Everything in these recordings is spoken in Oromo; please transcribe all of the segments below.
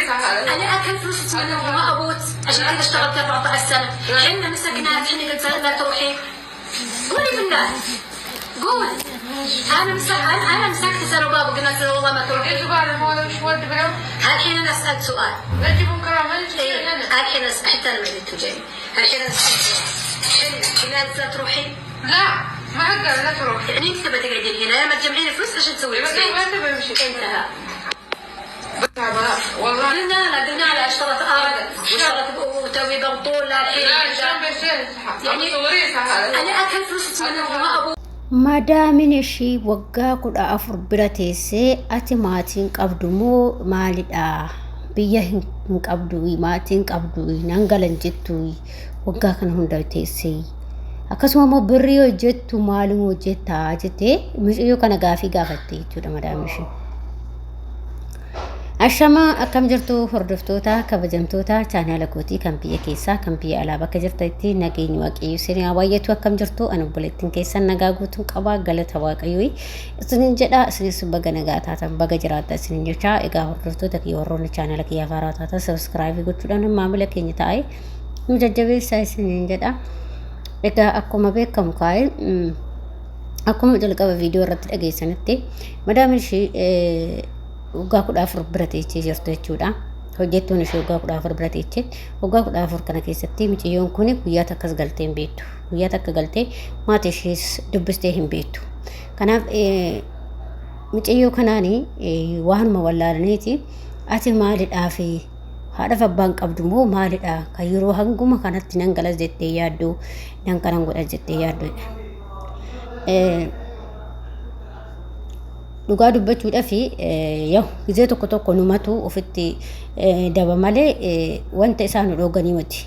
انا اكل فلوس من ما ابوت، عشان كذا اشتغلت 14 سنه. حنا مسكناك، حنا قلت لا تروحي. قولي بالله، قول. انا مسك انا مسكت انا وبابا، قلنا له والله ما تروحي. الحين انا اسالك سؤال. إيه، الحين حتى انا ما جيت جاي. الحين انا اسالك سؤال، حنا قلنا لا تروحي؟ لا، ما اقدر، لا تروح. يعني انت تبى تقعدين هنا لما تجمعين فلوس عشان تسوي ما تبى امشي. انتهى. والله قلنا لها، قلنا لها اشترت ارض واشترت وتوي بنطول الحين. لا، شلون بيصير؟ يعني صوري. انا اكل فلوس من ما ابوك. Madaamin ishii waggaa 14 bira teessee, ati maatiin qabdu moo maalidha? Biyya hin qabdu, maatiin qabdu, nan galan jettu waggaa kana hunda teessee. Akkasuma immoo birrii hojjettu maaliin hojjettaa jettee mucayyoo kana gaafii gaafatte jechuudha madaamin ishii. Ashamaa, akkam jirtu hordoftoota kabajamtoota chaanaala kootii, kan biyya keessaa kan biyya alaa, bakka jirtanitti nageenyi Waaqayyo isin haa baay'atu. Akkam jirtu? Ani obboleettiin keessan nagaa guutuun qabaa, galata Waaqayyoo isinin jedha. Isinis baga nagaa taatan, baga jiraattan isinin jecha. Egaa hordoftoota kiyya, warroonni chaanaala kiyyaa haaraa taatan subscribe gochuudhaan maamila keenya ta'ee nu jajjabeessaa isinin jedha. Egaa akkuma beekamu kaa'e, akkuma jalqaba viidiyoo irratti dhageessanitti, madaamin ishii waggaa 14 bira teechee jirtu jechuudha. Hojjettuun ishee waggaa 14 bira teechee, waggaa 14 kana keessatti mucayyoon kun guyyaa takkas galtee hin beektu. Guyyaa takka galtee maatii ishees dubbistee hin beektu. Kanaaf mucayyoo kanaan waanuma wallaalaniiti, ati maalidhaaf, haadhaaf abbaan qabdu moo maalidha, kan yeroo hanguma kanatti nan galas jettee yaaddu, nan kanan godha jettee yaaddudha. Dhugaa dubbachuudhaaf, yoo gizee tokko tokko numatu ofitti daba malee wanta isaan nu dhooganii miti.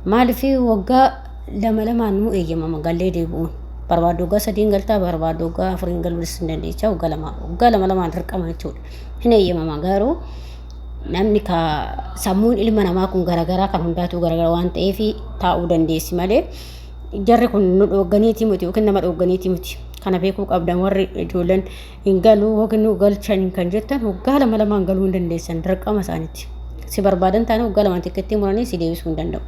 Maaliif, waggaa lama lamaan nu eeyyamama gallee deebi'uun. Barbaaddu waggaa 3n galtaa, barbaaddu waggaa 4n galuus hin dandeecha, waggaa 2, waggaa lama lamaan dirqama jechuudha. Hin eeyyamama, garuu namni ka sammuun ilma namaa kun garagaraa, kan hundaatu garagara waan ta'eef taa'uu dandeessi malee jarri kun nu dhoogganiiti miti yookiin nama dhoogganiiti miti. Kana beekuu qabdan. Warri ijoolleen hin galu yookiin nu galchan kan jettan, waggaa lama lamaan galuu hin dandeessan, dirqama isaaniiti. Si barbaadan taane waggaa 2 tikkeettii muranii si deebisuu hin danda'u.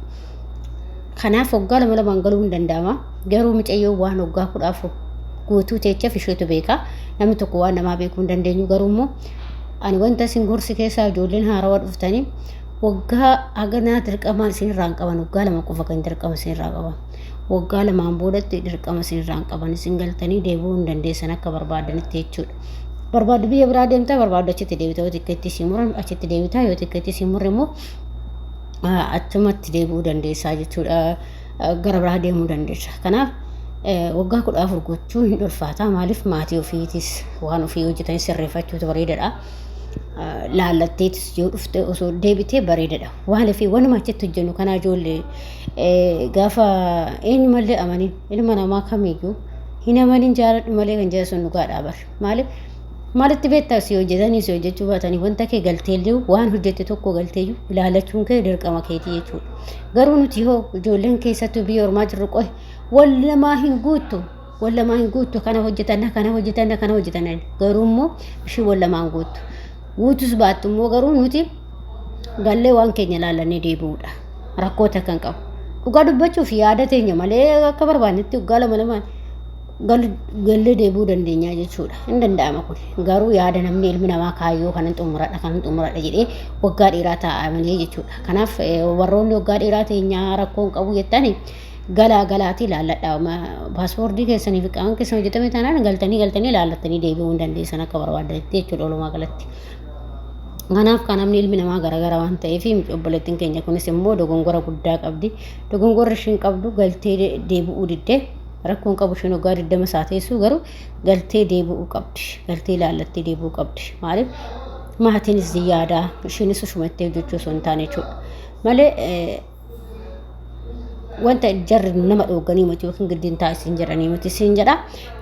Kanaaf waggaa lama lamaan galuu hin danda'ama. Garuu mucayyoo waan waggaa 14 guutuu teechaaf isheetu beeka. Namni tokko waan namaa beekuu hin dandeenyu. Garuu immoo ani wanta isin gorsi keessaa, ijoolleen haarawaa dhuftanii waggaa haganaa dirqamaan isinirraa hin qaban. Waggaa 2 qofa kan dirqama isinirraa qaban. Waggaa 2n boodatti dirqama isinirraa hin qaban, isin galtanii deebi'uu hin dandeessan akka barbaadanitti jechuudha. Barbaaddu biyya biraa deemtaa, barbaaddu achitti deebita. Yoo tikkeetti si muran achitti deebitaa, yoo tikkeetti si murre immoo achumatti deebi'uu dandeessaa jechuudha. Gara biraa deemuu dandeessa. Kanaaf waggaa 14 gochuun hin ulfaata. Maaliif, maatii ofiitis waan ofii hojjetan sirreeffachuutu bareedaadha. Laallatteetis yoo dhufte, osoo deebitee bareedaadha. Maaliif, wanuma achitti hojjennu kanaa ijoollee gaafa eenyumallee amanin, ilma namaa kamiyyuu hin amanin, jaaladhu malee kan jedhu sun dhugaadhaa bara. Maaliif, maalitti beektaa, si hojjetanii si hojjechuu baatanii, wanta kee galteellee, waan hojjette tokko galteeyyuu ilaalachuun kee dirqama keetii jechuudha. Garuu nuti hoo, ijoolleen keessattuu biyya ormaa jirru, qohe wal lamaa hin guuttu. Wal lamaa hin guuttu, kana hojjetanna, kana hojjetanna, kana hojjetanna, garuu immoo ishii wal lamaa hin guuttu. Guutus baattu immoo garuu nuti gallee waan keenya ilaallannee deebi'uudha. Rakkoo takka hin qabu. Dhugaa dubbachuuf yaada teenya malee akka barbaannetti waggaa lama lamaan gallee deebi'uu dandeenya jechuudha. Hin danda'ama kun. Garuu yaada namni ilmi namaa kaayyoo kanan xumuradha, kanan xumuradha jedhee waggaa dheeraa taa'a malee jechuudha. Kanaaf warroonni waggaa dheeraa teenyaa rakkoo hin qabu jettani, galaa, galaatii ilaalladha. Paaspoortii keessanii fi qaama keessan hojjetame taanaan galtanii galtanii ilaallattanii deebi'uu hin dandeessan akka barbaadanitti jechuudha walumaa galatti. Kanaaf kan namni ilmi namaa garagara waan ta'eef, obboleettiin keenya kunis immoo dogongora guddaa qabdi. Dogongorri ishiin qabdu galtee deebi'uu diddee. Rakkoon qabu, isheen waggaa 20 isaa teessu, garuu galtee deebi'uu qabdi. Galtee ilaallattee deebi'uu qabdi. Maaliif, maatiinis yaadaa, isheenis ushumattee hojjechuu osoo hin taane jechuudha. Malee wanta jarri nama dhoogganii miti yookiin giddiin taasisin jedhanii miti siin jedha.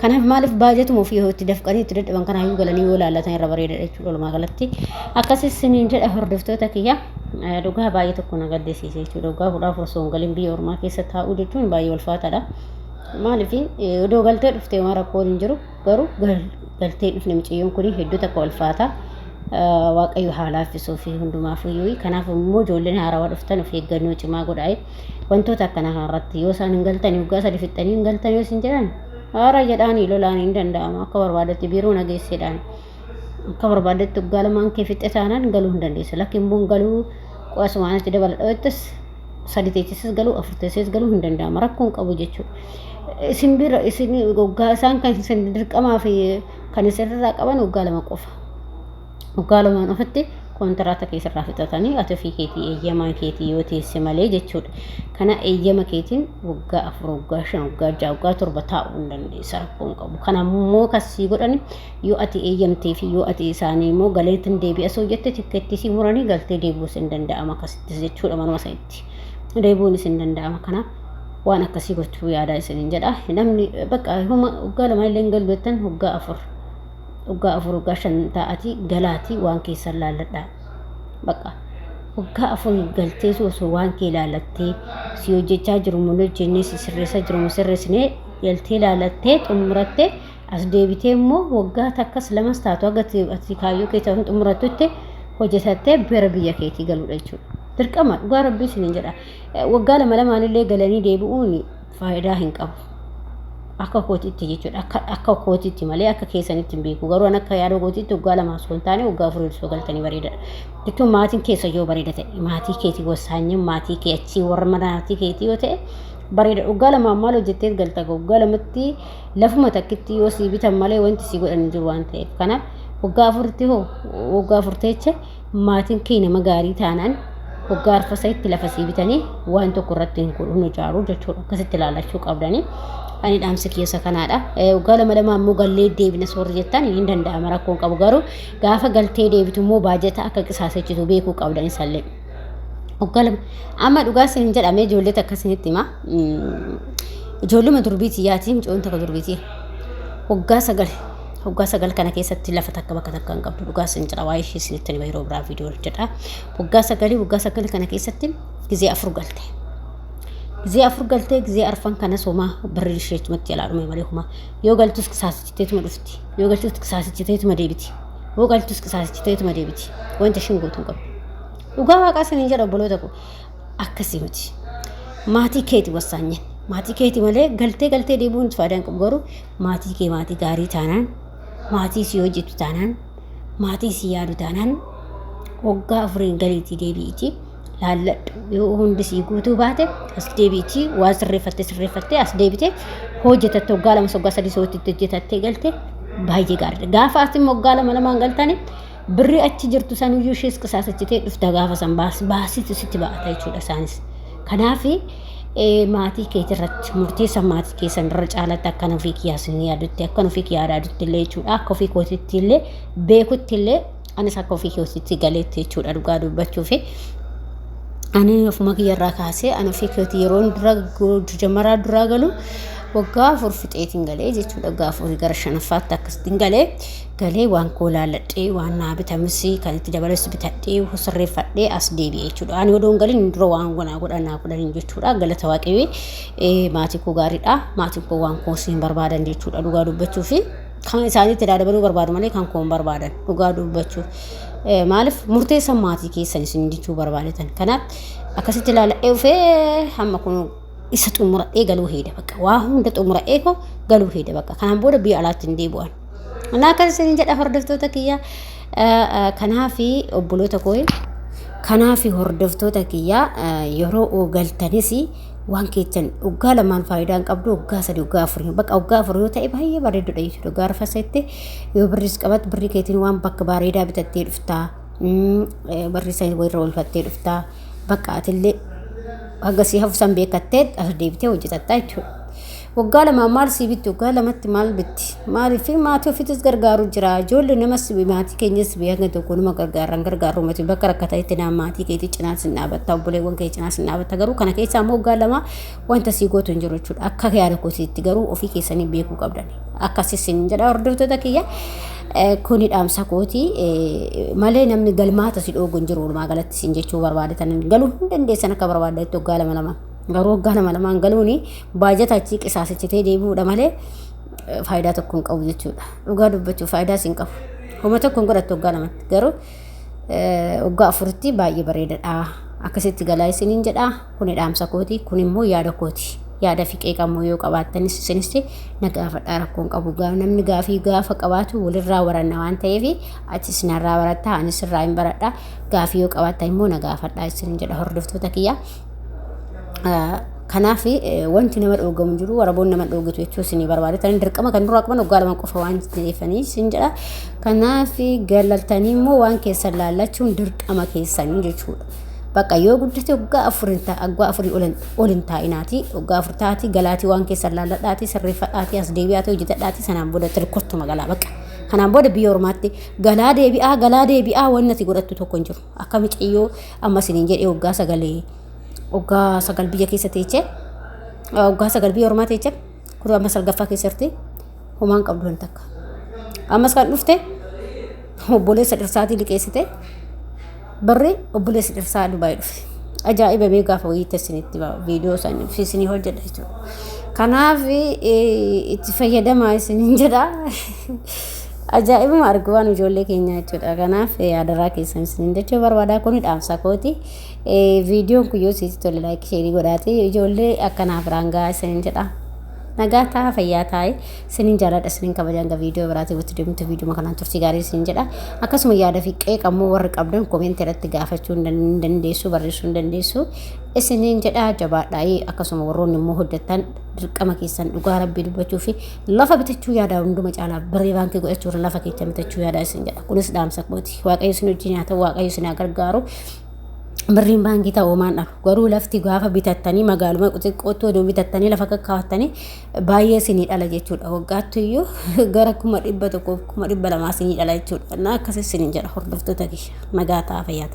Kanaaf maaliif, baajatuma ofii yoo itti dafqanii itti dadhaban kanaayyuu galanii yoo ilaallatan irra bareedaadha jechuudha walumaa galatti. Akkasis isiniin jedha hordoftoota kiyya. Dhugaa baay'ee tokko na gaddisiise jechuudha. Waggaa 14 osoo hin galin biyya ormaa keessa taa'uu jechuun baay'ee ulfaataadha. Maaliif, odoo galtee dhuftee waan rakkoon hin jiru, garuu galtee dhufne mucayyoon kun hedduu takka ulfaata. Waaqayyo haa laaffisuu fi hundumaaf iyyuu. Kanaaf immoo ijoolleen haarawaa dhuftan of eeggannoo cimaa godhaa. Wantoota akkanaa kanarratti yoo isaan hin galtanii waggaa sadi fixxanii hin galtan yoo isin jedhan haara jedhaanii lolaan hin danda'amu akka barbaadetti biiroo nageesseedhaan akka barbaadetti waggaa lamaan kee fixxe taanaan galuu hin dandeessa. Lakki immoo hin galuu qo'asumaanatti dabala dhawettis sadi teessisis galuu afur teessisis galuu hin danda'ama rakkoon qabu jechuudha. Isin bira isin waggaa isaan kan isin dirqamaa fi kan isinirraa qaban waggaa lama qofa. Waggaa lamaan ofitti kontiraata keessarraa fixatanii ati ofii keetii eeyyamaa keetii yoo teesse malee jechuudha. Kana eeyyama keetiin waggaa afur, waggaa shan, waggaa ja'a, waggaa torba taa'uu hin dandeessa rakkoo hin qabu. Kana immoo kasii godhan yoo ati eeyyamtee fi yoo ati isaanii immoo galeetiin deebi'a soo jette tikkeettii si muranii galtee deebi'uus hin danda'ama akkasittis jechuudha manuma sanitti. Deebi'uunis hin danda'ama kana waan akkasii gochuu yaadaa isiniin jedha. Namni bakka waggaa lama illee hin galu jettan waggaa afur. Waggaa afur waggaa shan taa'atii galaatii waan keessan laalladhaa. Bakka waggaa afur galtee osoo waan kee laallattee si hojjechaa jiru mun hojjennee si sirreessaa jiru mun sirreessinee galtee laallattee xumurattee as deebitee immoo waggaa takkas lamas taatu haga ati kaayyoo kee ta'uun xumurattutti hojjetattee bira biyya keetii galuudha jechuudha. Dirqama dhugaa rabbii isiniin jedha. Waggaa lama lamaan illee galanii deebi'uun faayidaa hin qabu. Akka kootitti jechuudha. Akka kootitti malee akka keessanitti hin beeku. Garuu an akka yaada kootitti waggaa lama osoo hin taane waggaa afurii osoo galtanii bareedaadha. Jechuun maatiin keessa yoo bareeda ta'e maatii keetii gosaanyin maatii kee achii warra mana maatii keetii yoo ta'e bareeda. Waggaa lamaan maal hojjettee galta? Waggaa lamatti lafuma takkitti yoo sii bitan malee wanti sii godhan hin jiru waan ta'eef. Kanaaf waggaa afuritti hoo waggaa afur teeche maatiin kee nama gaarii taanaan waggaa arfasaitti lafa sii bitanii waan tokko irratti hin godhu ijaaru jechuudha. Akkasitti ilaallachuu qabdanii. Ani dhaamsi keessa kanaadha. Waggaa lama lama immoo gallee deebina soorri jettan hin danda'ama rakkoon qabu garuu gaafa galtee deebitu immoo baajata akka qisaasechitu beekuu qabdan isallee. Waggaa lama amma dhugaa isin jedhamee ijoollee takka isinitti hima. Ijoolluma durbiitii yaatii mucoon takka durbiitii. Waggaa sagal kana keessatti lafa takka bakka takka hin qabdu dhugaa isin jedha waa'ee ishee isinitti hima yeroo biraa viidiyoo hojjedha. Waggaa sagalii waggaa sagal kana keessatti gizee afur galte. Gizee afur galtee gizee arfan kanas homaa birri isheetumatti jalaa dhume malee homaa yoo galtus qisaasachiteetuma dhufti yoo galtus qisaasachiteetuma deebiti yoo galtus qisaasachiteetuma deebiti wanta ishiin gootu hin qabdu. Dhugaa waaqaa isiniin jedha obboloota koo akkasii miti. Maatii keeti wasaanyen maatii keeti malee galtee galtee deebi'uun faayidaa hin qabu garuu maatii kee maatii gaarii taanaan maatii si hojjetu taanaan maatii si yaadu taanaan waggaa afuriin galiitii deebi'iitii laalladhu yoo hundi sii guutuu baate as deebi'iitii waan sirreeffattee sirreeffattee as deebitee hojjetatte waggaa lama waggaa sadii sootti hojjetattee galte baay'ee gaariidha. Gaafa ati immoo waggaa lama lamaan galtani birri achi jirtu sanuyyuu ishees qisaasachitee dhufta gaafa san baasitu sitti ba'ata jechuudha isaanis. Kanaafi maatii keetirratti murteessa maatii keessan irra caalatti akkan ofii kiyyaas hin yaadutti akkan ofii kiyyaa yaadutti illee jechuudha akka ofii kootitti illee beekutti illee anis akka ofii kootitti galeetti jechuudha dhugaa dubbachuufi. Ani ofuma kiyyarraa kaasee ani ofii kooti yeroon dura jamaraa duraa galu waggaa afur fixeetiin galee jechuudha. Waggaa afurii gara shanaffaatti akkasittiin galee galee waan koo laalladhee waan naa bitamis kan itti dabalus bitadhee sirreeffadhee as deebi'e jechuudha. Ani odoon galin dura waan gonaa godhan naa godhan jechuudha. Galata waaqayyoo maatii koo gaariidha. Maatiin koo waan koo siin barbaadan jechuudha dhugaa dubbachuu fi kan isaaniitti dabaluu barbaadu malee kan koo hin barbaadan dhugaa dubbachuuf. Maaliif murteessan maatii keessan isin jechuu barbaadatan. Kanaaf akkasitti ilaaladhee dhufee hamma kun isa xumuradhee galuu heeda bakka waa hunda xumuradhee koo galuu heeda bakka kanaan booda biyya alaatti hin deebi'an. Naa akkas isin jedha hordoftoota kiyya kanaafi obboloota koo kanaafi hordoftoota kiyya yeroo galtanis waan keessan waggaa lamaan faayidaa hin qabdu waggaa sadi waggaa afur bakka waggaa afur yoo ta'e baay'ee bareedudha jechuudha. Waggaa arfasetti yoo birris qabat birrii keetiin waan bakka bareedaa bitattee dhuftaa barri san irra oolfattee dhuftaa bakka atillee haga si hafu san beekattee as deebitee hojjetattaa jechuudha. Waggaa lamaan maal sii bitti waggaa lamatti maal bitti maaliif maatii ofiitis gargaaru jira ijoollee namas maatii keenyas hanga tokko nama gargaaran gargaaru mati bakka rakkataatti naa maatii keetii cinaa sin dhaabatta obboleewwan kee cinaa sin dhaabatta garuu kana keessaa immoo waggaa lama wanta sii gootu hin jiru jechuudha akka yaada kootiitti garuu ofii keessanii beekuu qabdan akkasis sin jedha hordoftoota kiyya. Kuni dhaamsa kooti malee namni galmaata si dhoogu hin jiru walumaa galatti sin jechuu barbaadatan galuu hin dandeessan akka barbaadanitti waggaa lama lama garuu waggaa lama lamaan galuuni baajata achii qisaasachitee deebi'uudha malee faayidaa tokko hin qabu jechuudha. Dhugaa dubbachuuf faayidaas hin qabu. Homa tokko hin godhattu waggaa lamatti garuu waggaa afuritti baay'ee bareedaadha. Akkasitti galaa isiniin jedha. Kuni dhaamsa kooti. Kun immoo yaada kooti. Yaada fi qeeqammoo yoo qabaattanis isinis na gaafadhaa rakkoon qabu. Namni gaafii gaafa qabaatu walirraa baranna waan ta'eef atis narraa barattaa anis irraa hin baradha. Gaafii yoo qabaattan immoo na gaafadhaa isiniin jedha hordoftoota kiyya. Kanaaf wanti nama dhoogamu jiru waraboon nama dhoogitu jechuu isinii barbaade. Tani dirqama kan duraa qaban waggaa 2 qofa waan ta'eefanii isin jedha. Kanaaf galaltanii immoo waan keessan laallachuun dirqama keessanii jechuudha. Bakka yoo guddate waggaa afur waggaa afurii ol hin taa'inaati. Waggaa 4 taati galaatii waan keessan laalladhaati sirreeffadhaati as deebi'aati hojjetadhaati sanaan booda tirkottu magalaa bakka. Kanaan booda biyya ormaatti galaa deebi'aa galaa deebi'aa wanni ati godhattu tokko hin jiru. Akka miciyyoo amma isiniin jedhee waggaa sagalee waggaa 9 biyya keessa teechee waggaa 9 biyya ormaa teechee kutuu amma salgaffaa keessatti homaan qabdu hin takka. Ammas kan dhufte obboleessa dhirsaatii liqeessite barri obboleessi dhirsaa Dubaay dhufe. Ajaa'iba mee gaafa wayii isinitti viidiyoo isaanii isinii hojjedha jechuudha. Kanaaf itti fayyadamaa isiniin jedha. Ajaa'ibuma argu waan ijoollee keenyaa jechuudha. Kanaaf yaadaraa keessan isiniin jechuu barbaada. Kuni dhaamsa kooti. Viidiyoon kun yoo sitti tole like share godhaati ijoollee akkanaaf raangaa isiniin jedha. Nagaa ta'a fayyaa taa'e isiniin jaaladha isiniin kabajaan ga viidiyoo biraatii walitti deemtu viidiyoo kanaan turtii gaarii isiniin jedha. Akkasuma yaada fi qeeqammoo warri qabdan comment irratti gaafachuu hin dandeessu barreessuu hin dandeessu isiniin jedha jabaadhaa. Akkasuma warroonni immoo hojjetan dirqama keessan dhugaa rabbii dubbachuu fi lafa bitachuu yaada hunduma caalaa birrii baankii godhachuu irra lafa keessa bitachuu yaada isin jedha. Kunis dhaamsa kooti. Waaqayyo isin wajjin haa ta'u waaqayyo isin haa gargaaru. Birriin baankii ta'uu homaan dhabu. Garuu lafti gaafa bitattanii magaaluma xixiqqootti oduu bitattanii lafa kakkaawwattanii baay'ee isinii dhala jechuudha. Waggaatti iyyuu gara 100,000 200,000 isinii dhala jechuudha. Akkas isiniin jedha hordoftoota kiyya. Nagaa ta'a fayyaa ta'a.